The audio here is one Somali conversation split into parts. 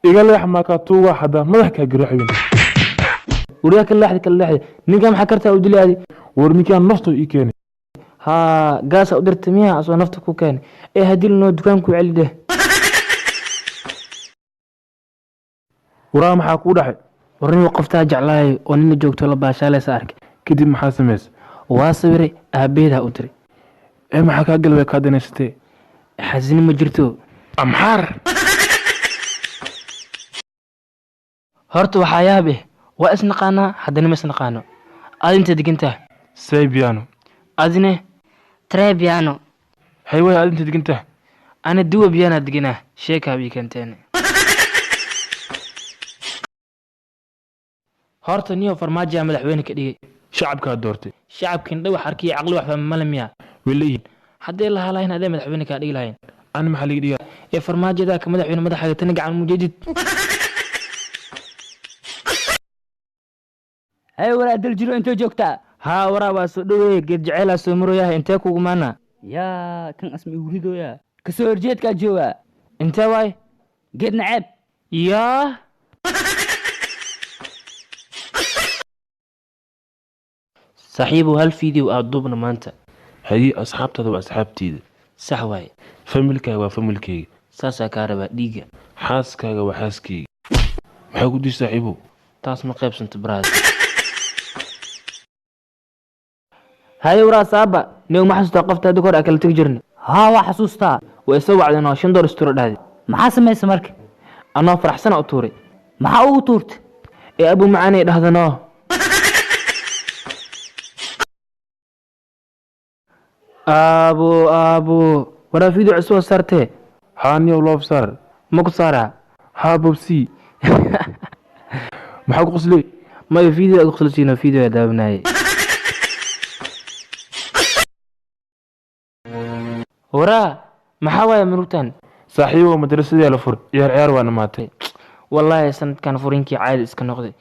Iga leex maakaa tuugaa haddaa madax kaa garaaxwin. Waryaa, ka leexda, ka leexda. Ninkan maxaa kartaa u dilaadi? War ninkaan naftu ii keenay. Haa, gaasa u dirta miyaa asoo nafta ku keenay? Ee hadilnoo dukaanku celi dheh. Waraa, maxaa kuu dhacay? War nin qoftaa jeclaayo oo nina joogto la baashaalaysa arkay. Kadib maxaa samaysay? Waa sawiray, aabaheedaa u diray. Ee maxaa kaa galbay kaa danaysatee? Xasini ma jirto. Amxaar. Horta waxaa yaab eh, waa isnaqaanaa haddana ma isnaqaano. Aad inta degantaa? Saybiano. Adine? Trebiano. Hayway, aad inta degantaa? Ana duwa biyaanaa deganaa. Sheekaa ii keenteen. Horta niyo farmaajoa madaxweyne ka dhigay. Shacabkaa doortay. Shacabkin dhawax arkiya caqli waxba male miya? Way leeyihiin. Haddee lahaa lahayn adee madaxweyne kaa dhigi lahayn. Ani maxaa liga dhigaa? Ee farmaajadaa ka madaxweyne madaxaaga tani gacan mujeedid. Hey waraa, Daljiro, intee joogtaa? Haa waraa, waa soo dhoweeye. Geed jaceylaa soo maroyaha, intee kugu maana? Yaa kan asma igu ridooya, kasoo horjeedkaa joogaa. Intee waay? Geed naceeb. Yaa saaxiibow, hal video aad duubna maanta. Haye, asxaabtaada waa asxaabteyda. Sax waaye. Familkaaga waa familkayga. Saasaa kaa rabaa dhiigga. Xaaskaaga waa xaaskayga. Maxaa ku dish, saaxiibow? Taas ma qaybsanto, baraad. Haye waraa, saaba niw ma xasuustaa qofta hadda kor aa kala tegi jirna? Haa, waa xasuustaa. Waa isa wacdeen oo $5 isturo dhahday. Maxaa samaysa marka? Anoo faraxsana u tuuray. Maxaa ugu tuurtay? Ee abu macaanay dhahdanoo. Aabo aabo, waraa, video cusub oo saartee. Haa niyow, loof saar. Ma ku saaraa? Haa, bobsi. Maxaa ku qosley? Maya, video aga qoslisiino, video aa daawanaaye. Waraa, maxaa waaya murugtan? Saaxiibow, madrasadii la fur, ciyaar ciyaar waa dhamaatay. Wallaahi sanadkan furinkii caadi iska noqday,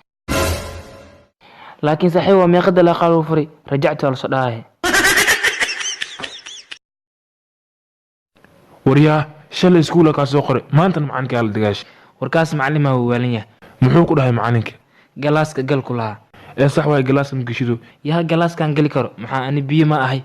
laakiin saaxiib, waa meeqa dalaaqa lagu furay? Rajacti waa lasoo dhahaye. Waryaa, shalay iskuula kaa soo qoray, maantana macalinkaa la dagaashay. Warkaas macalimaa waa waalan yahay. Muxuu ku dhahay macalinka? Galaaska gal ku lahaa. Ee sax waay, galaaska ma geshido. Yaa galaaskan geli karo? Maxaa ani biyo ma ahay?